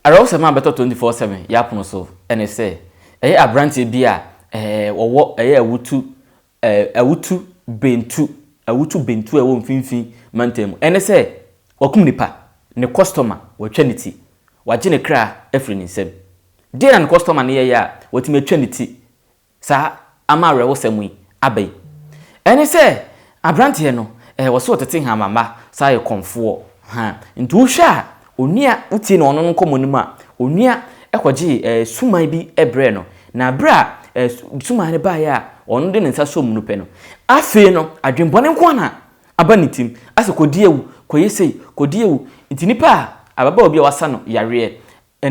Awerɛhosɛm a bɛtɔ 24/7 yɛ apono so ne sɛ, ɛyɛ aberanteɛ bi a ɛɛ ɔwɔ ɛyɛ awutu ɛɛ awutu bentu awutu bentu a ɛwɔ mfimfini mantam mu. Ɛne sɛ wakum nipa, ne kɔstɔma watwa ne ti, wagye ne kra afiri ne nsam. Deɛ na ne kɔstɔma no yɛeɛ a watumi atwa ne ti saa ama awerɛhosɛm yi aba yi? Ɛne sɛ, aberanteɛ no, ɛɛ wɔse ɔtete nhamamma, saa yɛ kɔmfoɔ, ha. Nti wohwɛ a, onua, wotie no ɔno no nkɔmmɔ no mu a, onua kɔgyee ɛɛ suman bi brɛɛ no. Na berɛ a ɛɛ suman no baeɛ a ɔno de ne nsa sɔɔ mu no pɛ no, afei no, adwemmɔne nko ara na aba ne tirim. Asɛ kɔdi awu, kɔyɛ sei, kɔdi awu. Nti nipa a, ababaawa bi a wɔasa no yareɛ,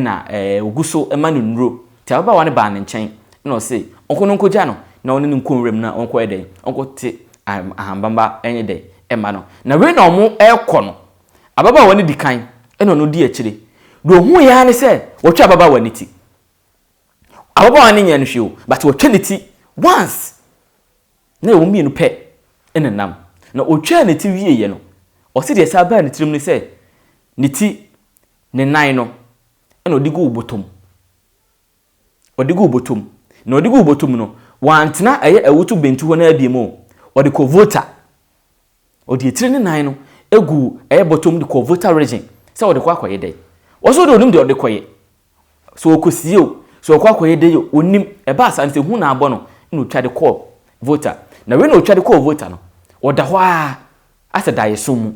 na ogu so ma no nnuro. Nti ababaawa no baa ne nkyɛn na ɔse ɔnkɔ no nkɔgya no na ɔne no nkɔ nwura mu na ɔnkɔyɛ dɛn, ɔnkɔte ahanbamba nyɛ dɛn mma no. Na wei na ɔmo rekɔ no, ababaawa no di kan na ɔno di akyire. Deɛ ɔhuiɛ ara ne sɛ wɔtwa ababaawa no ti. Ababaawa no nyɛɛ no hwee o, but wɔtwa ne ti once. Na wɔn mmienu pɛ na ɛnam. Na ɔtwaa ne ti wieeɛ no, ɔse deɛ ɛsan baa ne tirim ne sɛ ne ti ne nan no na ɔde guu bɔtɔ mu. Ɔde guu bɔtɔ mu. Na ɔde guu bɔtɔ mu no, wantena ɛyɛ awutu bentu hɔ no ara biom o, ɔde kɔɔ Volta. Ɔde etire ne nan no guu ɛyɛ bɔtɔ mu de kɔɔ Volta region sɛ ɔde kɔ akɔyɛ dɛn. Ɔso deɛ ɔnim deɛ ɔde kɔyɛ. Sɛ ɔkɔsie o, sɛ ɔkɔ akɔyɛ dɛn o, ɔnnim. Ɛbaa saa no sɛ hu na abɔ no na ɔtwa de kɔɔ Volta. Na wei na ɔtwa de kɔɔ Volta no, ɔda hɔ ara asɛ daeɛso mu,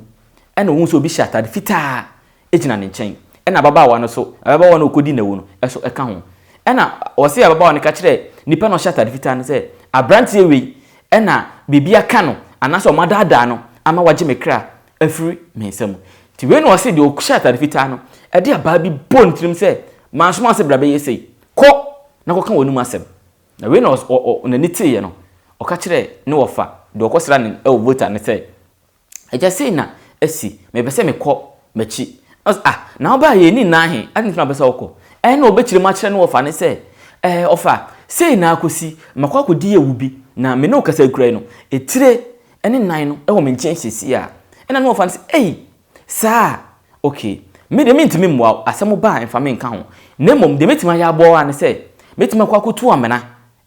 ɛna ɔhuu sɛ obi hyɛ atade fitaa gyina ne nkyɛn, ɛna ababaawa no nso, ababaawa no a ɔkɔdii n'awu no nso ka ho. Ɛna ɔse ababaawa no ka kyerɛɛ nipa no a ɔhyɛ atade fitaa no sɛ, aberanteɛ wei ɛna biribi aka no anaasɛ wɔadaadaa no ama wagye me kra afiri me nsa mu. Nti wei na ɔse deɛ ɔhyɛ atade fitaa no de abaa bi bɔɔ ne tirim sɛ, mansoma wo sɛ bra bɛyɛ sei, kɔ na kɔka w'anom asɛm. Na wei na n'ani teeɛ no, ɔka kyerɛɛ ne wɔfa, deɛ ɔkɔsraa no wɔ Volta no sɛ, Agya, sei na asi, mepɛ sɛ mekɔ m'akyi. Ɔse, Ah, na wobaa yɛn ani nna ahe? Adɛn nti na wopɛ sɛ wokɔ? Ɛnna ɔbɛkyerɛ mu akyerɛ ne wɔfa no sɛ, Ɛɛ, ɔfa, sei na akɔsi, makɔ akɔdi awu bi, na me ne wo kasa kura yi no, etire ne nan no wɔ me nkyɛn seesei ara. Ɛnna ne wɔfa no sɛ, Ei! Saa a? Ok. Me deɛ mentumi mmoa wo, asɛm ba a mfa me nka ho. Na mmom deɛ mɛtumi ayɛ aboa wo ara ne sɛ, mɛtumi akɔ akɔtu amena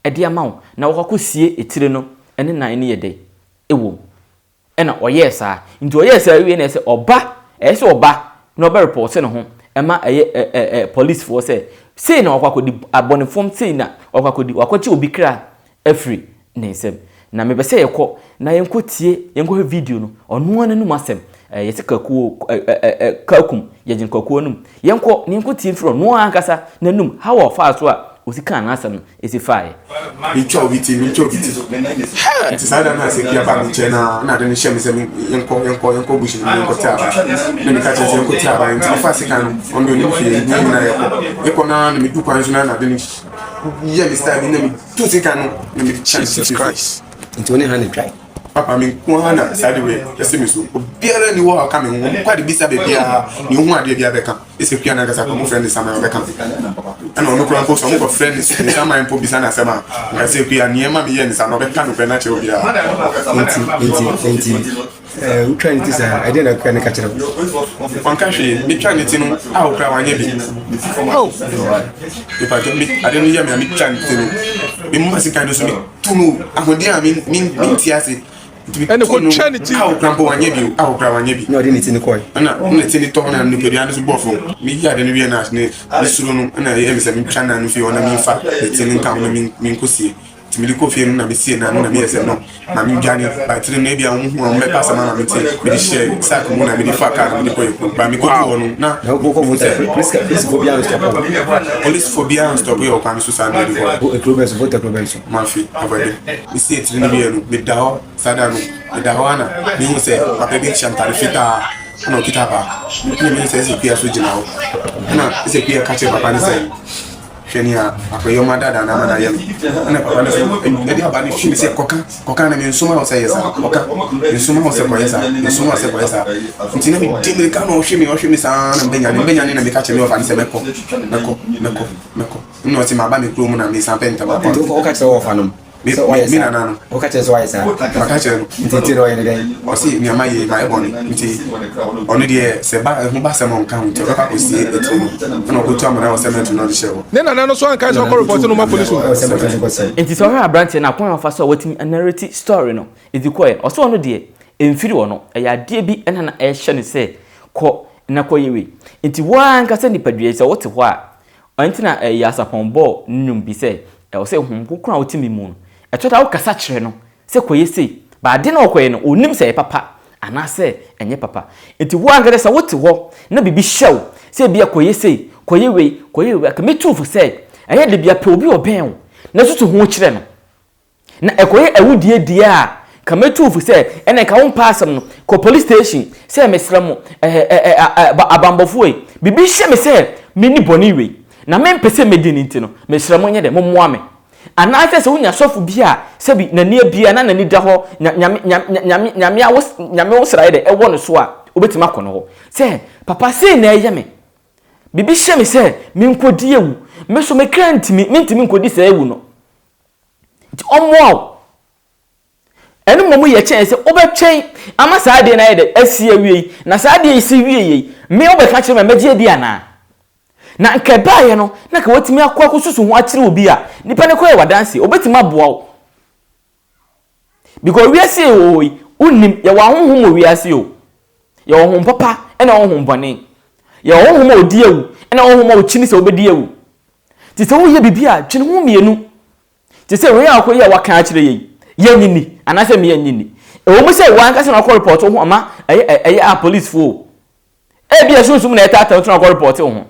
de ama wo na wakɔ akɔsie etire no ne nan no yɛ dɛn? Wɔ mu. Ɛna ɔyɛɛ saa. Nti ɔyɛɛ saa wie na ɛsɛ ɔba, ɛyɛ sɛ ɔba na ɔbɛ report ne ho ɛma ɛyɛ ɛ ɛ ɛ policefoɔ sɛ sei na wakɔ akɔdi, abɔnefɔm sei na wakɔ akɔdi, wakɔgye obi kra afiri ne nsam. Na mepɛ sɛ yɛkɔ na yɛnkɔ tie, yɛnkɔhwɛ video no, ɔno ara n'anum asɛm. Ɛɛ yɛse kakuo, ɛ ɛ ɛ kakum, yɛgyina kakuo anum. Yɛnkɔ na yɛnkɔ tie mfiri ɔno ara ankasa n'anum, how a ɔfaa so a ɔsi kaa n'asɛm no ɛsi faeɛ. Mentwa obi ti, mentwa obi ti. Nti saa da no a Sekia baa me nkyɛn no a, na ade no hyɛ me sɛ yɛnkɔ, yɛnkɔ, yɛnkɔ bush no mu, yɛnkɔ te aba. Na meka kyerɛ sɛ yɛnkɔ te aba, nti mefaa sekan no, ɔno deɛ ɔnim hwee, yɛn nyinaa yɛkɔ. Yɛkɔ no ara na medu kwan so no ara na ade no yɛ me style bi na metu sekan no na mede kyerɛ Jesus Christ. Nti wo ne ha na twae? Papa me nko ara na saa de wei ɛsi me so. Obiara ni hɔ a ɔka me ho. Wɔn kɔ ade bisa baabiara, nea ohu adeɛ biara bɛka. Ɛsɛ kua no ankasa kɔ, wɔfrɛ no saman ɔbɛka. Ɛna ɔno koraa mpo sɛ wɔkɔ frɛ ne saman mpo bisa no asɛm a, nka sɛ kua nneɛma meyɛ ne saa no ɔbɛka nokorɛ no akyerɛ obiara. Nti nti nti Eh, wotwa ne ti saa, ɛdeɛ na kura ne ka kyerɛ wo? Wanka hwee, metwa ne ti no, a okura wanyɛ bi. Oh. Mepatwa, me, ade no yɛ me a metwa ne ti no. Me mma sika no so, metu no, ahoɔden a me, me, mente ase. Nti Ɛna metu no, kɔtwa ne ti. a okura mpo wanyɛ bi o, a okura wanyɛ bi. Na ɔde ne ti no kɔe. Ɛna ne ti no tɔ na nipadua no so bɔɔ fam. Meyi ade no wie na ne, ne suro no, ɛna ɛyɛ me sɛ metwa na no fie hɔ na memfa ne ti no nka ho na menkɔsie. Nti mede kɔɔ fie no na mesiee no ano na meyɛɛ sɛ no ma mendwane but tiri no ebia wɔn hu a wɔn bɛka asɛm ama me nti mede hyɛɛ sack mu na mede faa car na mede kɔɔ kurom but mekɔduu hɔ no na Na wokɔ vote a polisi polisifoɔ biara nstɔpo wo. Polisifoɔ biara nstɔpo yɛ wɔ kwan no so saa na mede kɔɔ. Wo ekuro bɛn so vote kuro bɛn so. Mafi Avade. Mesiee tiri no wieɛ no meda hɔ saa da no meda hɔ ara na mehu sɛ papa bi hyɛ ntaade fitaa ɛna ɔkita abaa ɛna mehu sɛ Ezekiel nso gyina hɔ ɛna Ezekiel ka kyerɛ papa no sɛ Hwɛ nea akɔyɔma dada no ama no ayɛ no. Ɛna papa no nso ɛde aba no hwi me sɛ kɔka kɔka na mensoma wo sɛ yɛ saa kɔka mensoma wo sɛ kɔyɛ saa mensoma wo sɛ kɔyɛ saa nti na medi mmirika na ɔhwe me ɔhwe me saa na mbɛnyane mbɛnyane na meka kyerɛ me ɔfa no sɛ mɛkɔ mɛkɔ mɛkɔ mɛkɔ ɛna ɔse maba me kurom na mesan pɛ ntɛm akɔ. Nti woka kyerɛ wɔfa no? Me Sɛ wayɛ me saa. nana no. Woka kyerɛ sɛ wayɛ saa. Maka kyerɛ no. Nti tiri ɔyɛ ne dɛn? Ɔse nea mayɛ yi mayɛ bɔne nti ɔno deɛ sɛ ba ɛho ba sɛm a ɔnka ho nti ɔbɛkɔ akɔsie etiri no ɛna ɔkɔtu amena wɔ cemetery na ɔde hyɛɛ hɔ. Ne nana no nso anka sɛ ɔnkɔ report no ma police o. Ɛwɔ cemetery no kɔsie. Nti sɛ ɔhwɛ abranteɛ no a kwan a ɔfa so a watumi a narrate story no dze kɔɛ no ɔse ɔno deɛ ɛmfiri ɔno ɛyɛ adeɛ bi na na ɛrehyɛ no sɛ kɔ na kɔyɛ wei nti wo ara ankasa nipadua yi sɛ wote hɔ a Ɛno nti na Nyansapɔn bɔɔ ne nnwom bi sɛ, Ɛwɔ sɛ Honhom Kronkron a wote me mu no, ɛtɔ da a wokasa kyerɛ no sɛ kɔyɛ sei, but ade no a ɔkɔyɛ no, ɔnnim sɛ ɛyɛ papa anaasɛ ɛnyɛ papa. Nti wo ankasa sɛ wote hɔ na biribi hyɛ wo sɛ ebia kɔyɛ sei, kɔyɛ wei, kɔyɛ wei a, mɛtu wo fo sɛ, ɛyɛ da biara pɛ obi a ɔbɛn wo na susu ho kyerɛ no. Na ɛkɔyɛ awudie deɛ a, nka mɛtu wo fo sɛ, ɛnna nka wompɛ asɛm no, kɔ police station sɛ mesrɛ mo, ɛɛ ɛ ɛ abanbɔfoɔ yi, biribi hyɛ me sɛ menni bɔne wei, na mempɛ sɛ mɛdi no nti no, mesrɛ mo nyɛ dɛ, mommoa me. Anaasɛ sɛ wonya sɔfo bi a sɛbi n'ani abue anaa n'ani da hɔ, nya nyame nyame nyame nyame awos nyame wosra yɛ dɛ ɛwɔ ne so a, wobɛtumi akɔ ne hɔ sɛ, papa sei na ɛyɛ me, biribi hyɛ me sɛ menkɔdi awu, me nso me kra ntumi, mentumi nkɔdi saa awu no. Nti ɔmmoa wo. Ɛno mmom yɛ kyɛn sɛ wobɛtwɛn ama saa adeɛ no ayɛ dɛ asi awie yi. Na saa adeɛ yi si wie yei, me wobɛka kyerɛ me a mɛgye adi anaa? Na nka ɛbaeɛ no, na nka watumi akɔ akɔsusu ho akyerɛ obi a, nipa no kɔyɛ w'adanseɛ, ɔbɛtumi aboa wo. Because wiase a yɛwɔ hɔ yi, wonnim, yɛwɔ ahonhom wɔ wiase o. Yɛwɔ honhom papa ɛna honhom bɔne. Yɛwɔ honhom a ɔdi awu ɛna honhom a ɔkyini sɛ wobɛdi awu. Nti sɛ woyɛ biribi a, dwene ho mmienu. Te sɛ wei a ɔkɔ yi a waka akyerɛ yɛn yi, yɛnnye nni anaasɛ me yɛnnye nni. Ɛwɔ mu sɛ w'ankasa na wakɔ report wo ho ama ɛyɛ ɛyɛ a policefoɔ o. Ebia sunsum na ɛtaataa wo nti na wakɔ report wo ho.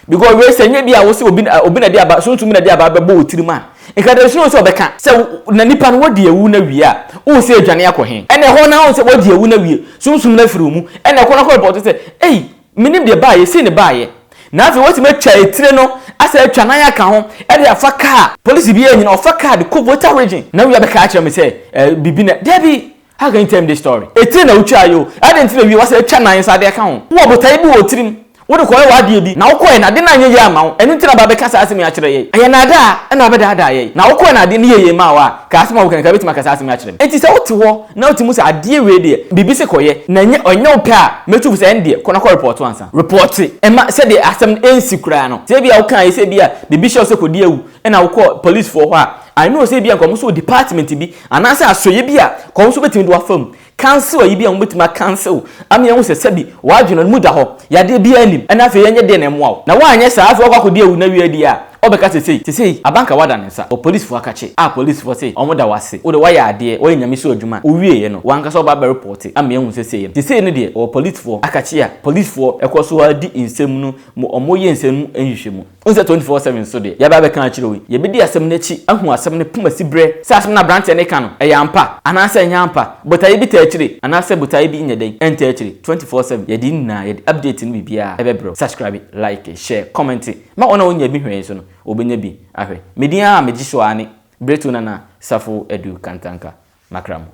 Because wei sɛ nyɛ bi a wose obi obi na de aba sunsum na de aba abɛbɔ wo tirim a, nka there is no way sɛ ɔbɛka. Sɛ na nipa no wadi awu no awie a, wohu sɛ adwane akɔ he? Ɛna ɛhɔ no ara wohu sɛ wadi awu no awie, sunsum no afiri wo mu, ɛna ɛkɔ no akɔ report sɛ, ei, Menim deɛ ɛbaeɛ, sei na ɛbaeɛ. Na afei watumi atwa etire no, asan atwa nan aka ho, de afa kaa. Polisi biara nnyina, ɔfa kaa de kɔ Volta Region. Na wei abɛka akyerɛ me sɛ, eh, biribi na, dabi! How can you tell me this story? Etire na wotwaeɛ o, adɛn nti na wie wasan atwa nan nso ade aka ho? Wowɔ botaeɛ bi wɔ wo tirim, wode kɔyɛ w'adeɛ bi, na wokɔeɛ no ade no anyɛ yie amma wo, ɛno nti na aba abɛka saa asɛm yi akyerɛ yɛn. Ɛyɛ nnaadaa na wabɛdaadaa yɛn. Na wokɔeɛ na adeɛ no yɛɛ yie maa wo a, ka asɛm a woka no, nka wobɛtumi aka saa asɛm yi akyerɛ me. Enti sɛ wote hɔ na wote mu sɛ adeɛ wei deɛ biribi se kɔyɛ na ɛnyɛ ɛnyɛ wo pɛ a, mɛtu fo sɛ ɛndeɛ kɔ na kɔ repɔɔto ansa. Repɔɔte ma sɛdeɛ asɛm no ɛnsi koraa no. Sɛ ebia wokaeɛ sɛ ebia biribi hyɛ wo sɛ kɔdi awu ɛna wokɔɔ policefoɔ hɔ a, I know sɛ ebia nka wɔn nso wɔ department bi anaasɛ asɔeɛ bi a nka wɔn nso bɛtumi de wo afa mu. Council ayi bi a wɔbɛtumi a council ama yɛahu sɛ sɛbi w'adwene no mu da hɔ, yadeɛ biara nnim, ɛna afei yɛnyɛ deɛ na ɛmmoa wo. Na woanyɛ saa afei woakɔ akɔdi awu na awie deɛ a, ɔbɛka sɛ sei, sesei abanka wada ne nsa wɔ policefoɔ akakye a policefoɔ se wɔn da wo ase, wode woayɛ adeɛ, woayɛ nyame so adwuma, wowieɛ no w'ankasa woba abɛ reporte ama yɛahu sɛ sei no. Sesei no deɛ wɔwɔ policefoɔ akakye a policefoɔ kɔ so ara di nsɛm no mu, wɔyɛ nsɛm no mu nhwehwɛmu. Wohu sɛ 24/7 nso deɛ, yɛaba abɛka akyerɛ wo yi, yɛbɛdi asɛm no akyi ahu asɛm no poma siberɛ, sɛ asɛm no aberanteɛ no reka no, ɛyɛ ampa anaasɛ ɛnyɛ ampa, botaeɛ bi taa akyire anaasɛ botaeɛ bi nyɛ dɛn, ɛntaa akyire. 24/7, yɛde ne nyinaa, yɛde update no biribiara ɛbɛbrɛ wo. Subscribe, like, share, comment, ma wɔn a wɔnnya bi hwɛeɛ nso no, wɔbɛnya bi ahwɛ. Me din ara a megye so ara ne Bretu Nana Safo Adu Kantanka Makramo.